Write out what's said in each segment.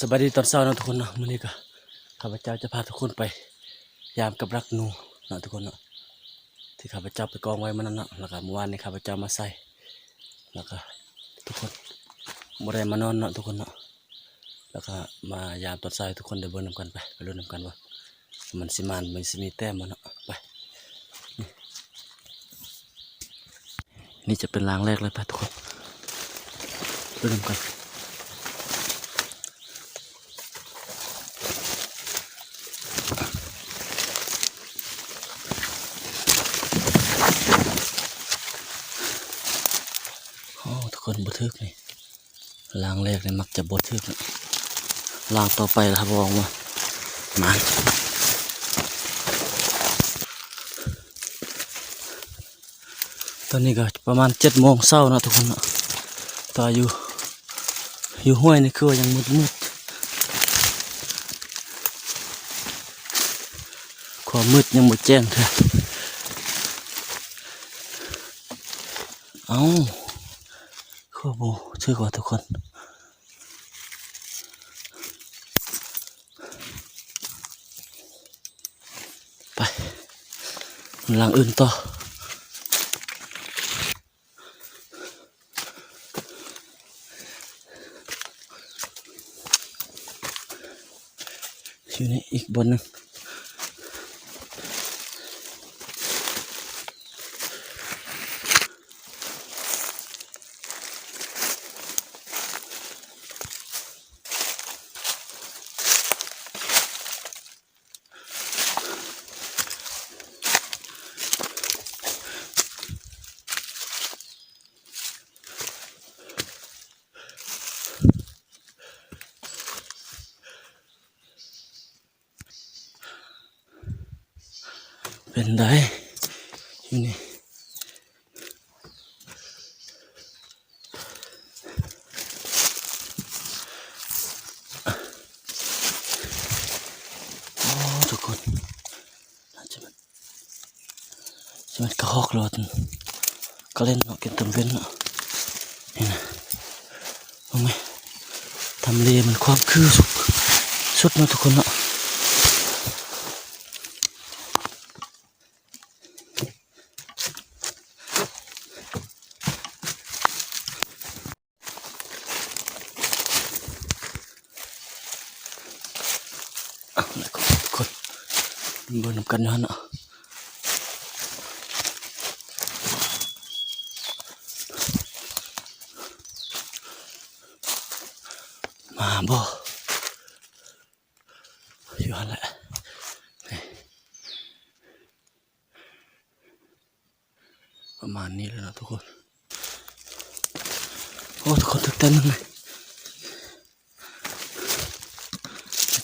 ສະບາຍດີຕອນເຊົ້າເນາະທຸກຄົນເນາະ, ມື້ນີ້ກໍຂ້າພະເຈົ້າຈະພາທຸກຄົນໄປຍາມກັບດັກໜູເນາະທຸກຄົນເນາະ ທີ່ຂ້າພະເຈົ້າໄປກອງໄວ້ມື້ນັ້ນເນາະ, ແລ້ວກໍມື້ວານນີ້ຂ້າພະເຈົ້າມາໃສ່ ແລ້ວກໍທຸກຄົນບໍ່ໄດ້ມານອນເນາະທຸກຄົນເນາະ, ແລ້ວກໍມາຍາມຕອນເຊົ້າໃຫ້ທຸກຄົນໄດ້ເບິ່ງນຳກັນ. ໄປ ໄປລຸ້ນນຳກັນວ່າມັນຊິໝານ ມັນຊິມີແຕ້ມບໍ່ເນາະ. ໄປ ນີ້ຈະເປັນລາງແລກເລີຍ ໄປທຸກຄົນ ໄປນຳກັນ. ໂອ້ ທຸກຄົນ ບໍ່ຖືກນີ້. ລາງແລກນີ້ມັກຈະບໍ່ຖືກ, ລາງຕໍ່ໄປລະຮັບຮອງວ່າໝານ. ຕອນນີ້ກໍປະມານເຈັດໂມງເຊົ້າເນາະທຸກຄົນເນາະ, ແຕ່ວ່າຢູ່ ຢູ່ຫ້ວຍນີ້ຄືວ່າຍັງມືດໆ, ຄວາມມືດຍັງບໍ່ແຈ້ງເທື່ອ. ເອົ້າ ຄືບໍ່ຖືກວ່າທຸກຄົນ. ໄປ ຫຼັງອື່ນຕໍ່. ຢູ່ນີ້ອີກບ່ອນໜຶ່ງ. ເປັນໃດຢູ່ນີ້? ໂອ້ ທຸກຄົນ ອາດຈະແມ່ນ ຊິແມ່ນກະຮອກ ຫຼືວ່າກະເລັນເນາະ ກິນຕອນເວັນເນາະ. ນີ້ນະ ເບິ່ງແມະ ທຳເລມັນຄວາມຄືສຸດ ສຸດເນາະທຸກຄົນເນາະ. ເອົາລະ ທຸກຄົນ ເບິ່ງນຳກັນຢູ່ຫັ້ນເນາະ ມາບໍ່? ຢູ່ຫັ້ນແຫຼະ ປະມານນີ້ແຫຼະເນາະທຸກຄົນ. ໂອ້ ທຸກຄົນ ຖືກແຕ້ມໜຶ່ງເລີຍ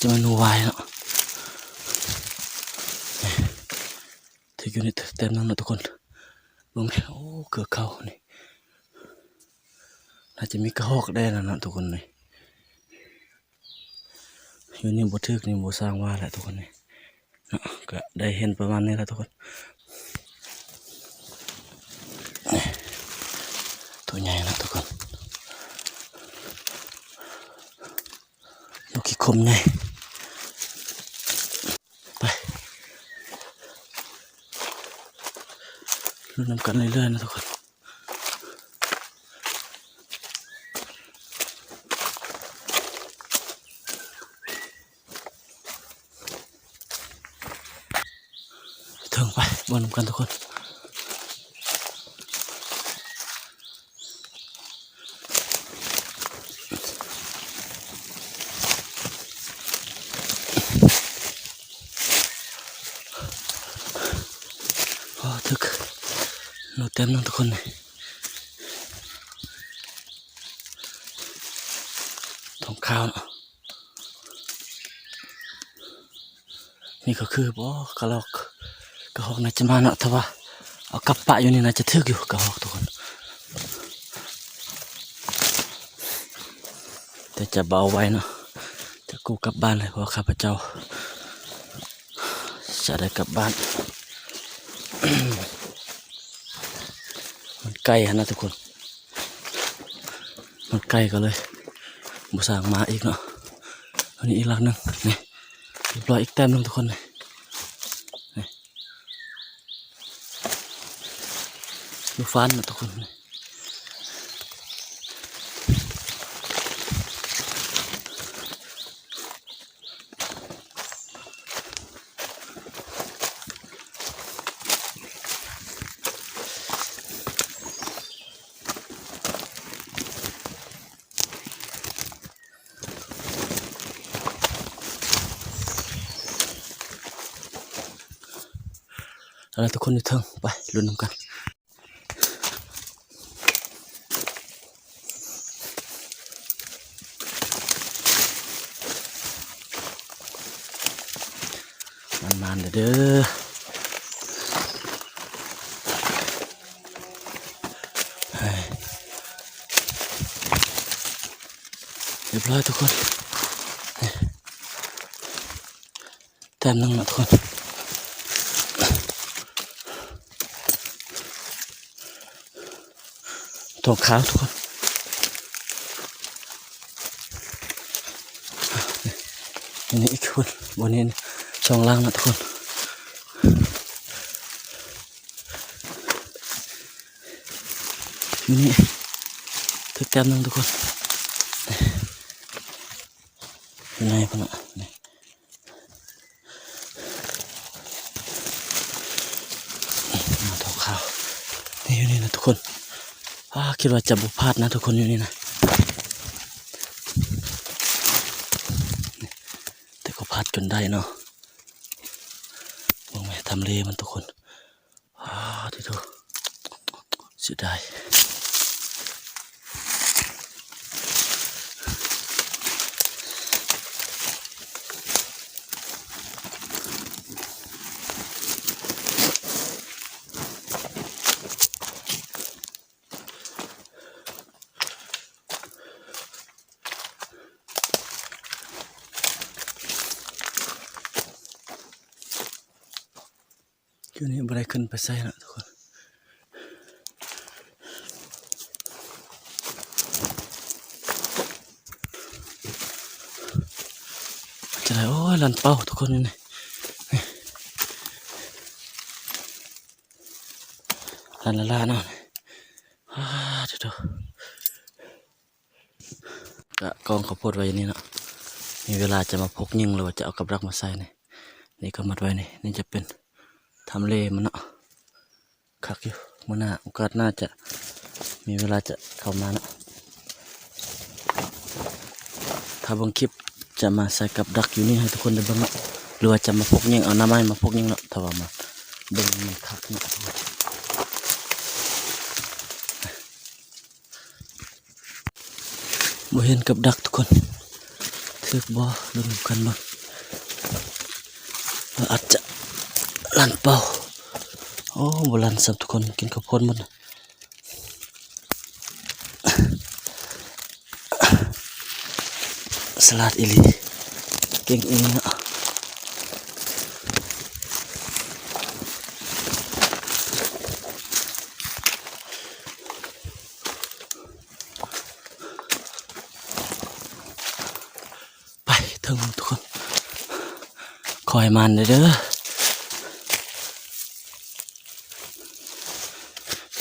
ຈະແມ່ນໜູວາຍເນາະ ຖືກຢູ່ໃນແຕ້ມໜຶ່ງເນາະທຸກຄົນ. ເບິ່ງແມ່ ໂອ້ ເກືອກເຂົ້ານີ້ ໜ້າຈະມີກະຮອກແດ່ນະເນາະທຸກຄົນນີ້. ຢູ່ນີ້ບໍ່ຖືກນີ້ບໍ່ຊ່າງວ່າແຫຼະທຸກຄົນນີ້ເນາະ. ກະໄດ້ເຫັນປະມານນີ້ແຫຼະທຸກຄົນ ໂຕໃຫຍ່ນະທຸກຄົນ ລູກຂີ້ຄົມໃຫຍ່. ໄປ ລຸ້ນນຳກັນເລື້ອຍໆນະທຸກຄົນ. ເຖິງ ໄປເບິ່ງນຳກັນທຸກຄົນ. ໂອ້ ຖືກໜູເຕັມເນາະທຸກຄົນນີ້ ທ້ອງຂາວເນາະ. ນີ້ກໍຄືບໍ່ ກະຮອກ ກະຮອກໜ້າຈະມາເນາະ ຖ້າວ່າເອົາກັບປະຢູ່ນີ້ໜ້າຈະຖືກຢູ່ ກະຮອກທຸກຄົນ ແຕ່ຈະບໍ່ເອົາໄວ້ເນາະ ຈະກູ້ກັບບ້ານເລີຍ ເພາະວ່າຂ້າພະເຈົ້າຈະໄດ້ກັບບ້ານ ມັນໄກຫັ້ນນະທຸກຄົນ ມັນໄກກໍເລີຍບໍ່ສ້າງມາອີກເນາະ. ຕົວນີ້ອີກຫຼັງໜຶ່ງ ນີ້ ຮຽບຮ້ອຍອີກແຕ້ມໜຶ່ງທຸກຄົນ ນີ້ ນີ້ ຢູ່ຟານນະທຸກຄົນ. ເອົາລະທຸກຄົນຢູ່ເທິງ ໄປລຸ້ນນຳກັນ. ໝານໆເດີ ຮຽບຮ້ອຍທຸກຄົນ ແຕ້ມໜຶ່ງນະທຸກຄົນ ທອງຂາວທຸກຄົນ ນີ້ອີກທຸກຄົນ ບ່ອນນີ້ສອງຫຼັງນະທຸກຄົນ ນີ້ຖືກແຕ້ມໜຶ່ງທຸກຄົນ ຢູ່ໃນພຸ້ນນະ ນີ້ ມາເຕົາຂາວ ນີ້ ຢູ່ນີ້ນະທຸກຄົນ ອາ ຄິດວ່າຈະບໍ່ພາດນະທຸກຄົນ ຢູ່ນີ້ນະ ແຕ່ກໍພາດຈົນໄດ້ເນາະ ເບິ່ງແມ້ ທຳເລມັນທຸກຄົນ. ອາ ເດີໂທ ເສຍດາຍ ຢູ່ນີ້ບໍ່ໄດ້ຂຶ້ນໄປໃສນະທຸກຄົນ ຈະໄດ້ ໂອ້ຍ ລັນເປົ້າທຸກຄົນ ຢູ່ນີ້ ລັນລະລາເນາະ ອາ ເດີໂທ. ກະກອງເຂົ້າໂພດໄວ້ຢູ່ນີ້ເນາະ ມີເວລາຈະມາພົກຍິງ ຫຼືວ່າຈະເອົາກັບດັກມາໃສ່ນີ້ ນີ້ກໍມັດໄວ້ນີ້ ນີ້ຈະເປັນທຳເລມັນເນາະ ຄັກຢູ່ ມື້ໜ້າໂອກາດໜ້າຈະມີເວລາຈະເຂົ້າມາເນາະ ຖ້າເບິ່ງຄລິບຈະມາໃສ່ກັບດັກຢູ່ນີ້ໃຫ້ທຸກຄົນໄດ້ເບິ່ງເນາະ ຫຼືວ່າຈະມາພົກຍິງ ເອົາໜ້າໄມ້ມາພົກຍິງເນາະ ຖ້າວ່າມາເບິ່ງມັນຄັກເນາະ. ບໍ່ເຫັນກັບດັກທຸກຄົນ ຖືກບໍ່ ລຸ້ນນຳກັນເບິ່ງ ວ່າອາດຈະລັນເປົ້າ ໂອ້ ບໍ່ລັນຊ້ຳທຸກຄົນ ກິນເຂົ້າໂພດໝົດ ສະຫຼາດອີ່ຫຼີ ເກັ່ງອີ່ຫຼີເນາະ. ໄປເຖິງທຸກຄົນ ຂໍໃຫ້ໝານເດີ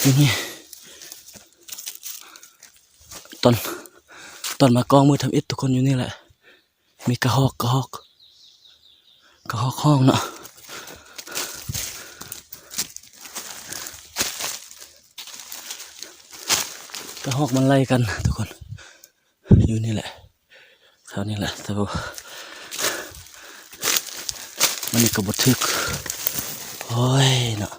ຢູ່ນີ້ ຕອນ ຕອນມາກອງມື້ທຳອິດທຸກຄົນ ຢູ່ນີ້ແຫຼະ ມີກະຮອກ ກະຮອກ ກະຮອກຮ້ອງເນາະ ກະຮອກມັນໄລ່ກັນທຸກຄົນ ຢູ່ນີ້ແຫຼະ ແຖວນີ້ແຫຼະ ແຕ່ວ່າມັນນີ້ກໍບໍ່ຖືກ ໂອ້ຍເນາະ.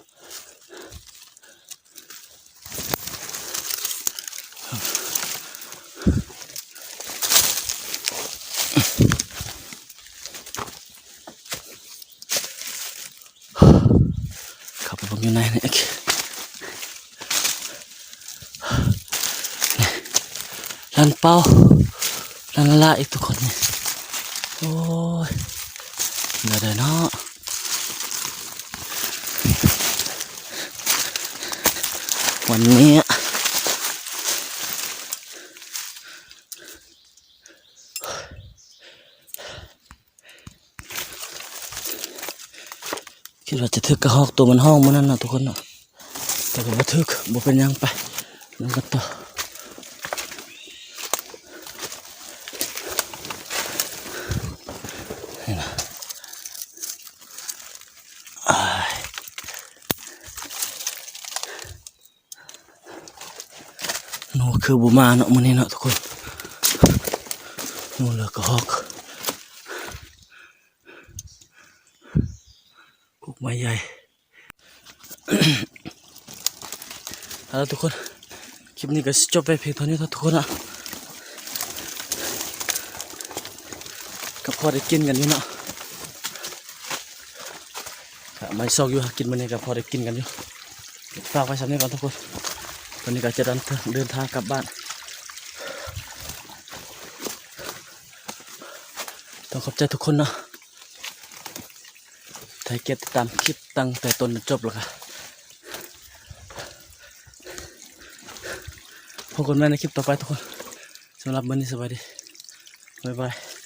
ເຂົ້າໄປເບິ່ງຢູ່ໃນນີ້ອີກ ລັນເປົ້າ ລັນລະລະອີກທຸກຄົນນີ້ ໂອ້ຍ ແນວໃດເນາະ ວັນນີ້. ຄິດວ່າຈະຖືກກະຮອກໂຕມັນຮ້ອງມື້ນັ້ນເນາະທຸກຄົນເນາະ ແຕ່ກໍບໍ່ຖືກ ບໍ່ເປັນຫຍັງ ໄປນຳກັນຕໍ່. ນີ້ນະ ອ້າຍ ໜູຄືບໍ່ມາເນາະມື້ນີ້ເນາະທຸກຄົນ ໜູເຫຼືອກະຮອກ ກົກໄມ້ໃຫຍ່. ເອົາລະທຸກຄົນ ຄລິບນີ້ກໍຊິຈົບໄວ້ພຽງເທົ່ານີ້ເນາະທຸກຄົນເນາະ ກໍພໍໄດ້ກິນກັນຢູ່ເນາະ ກໍມາຊອກຢູ່ຫາກິນມື້ນີ້ກໍພໍໄດ້ກິນກັນຢູ່. ຝາກໄວ້ສ່ຳນີ້ກ່ອນທຸກຄົນ ຕອນນີ້ກໍຈະເດີນທາງກັບບ້ານ. ຕ້ອງຂອບໃຈທຸກຄົນເນາະ ທີ່ໃຫ້ກຽດຕິດຕາມຄລິບຕັ້ງແຕ່ຕົ້ນຈົນຈົບ ແລ້ວກໍພົບກັນໃໝ່ໃນຄລິບຕໍ່ໄປທຸກຄົນ. ສຳລັບມື້ນີ້ສະບາຍດີ ບາຍບາຍ.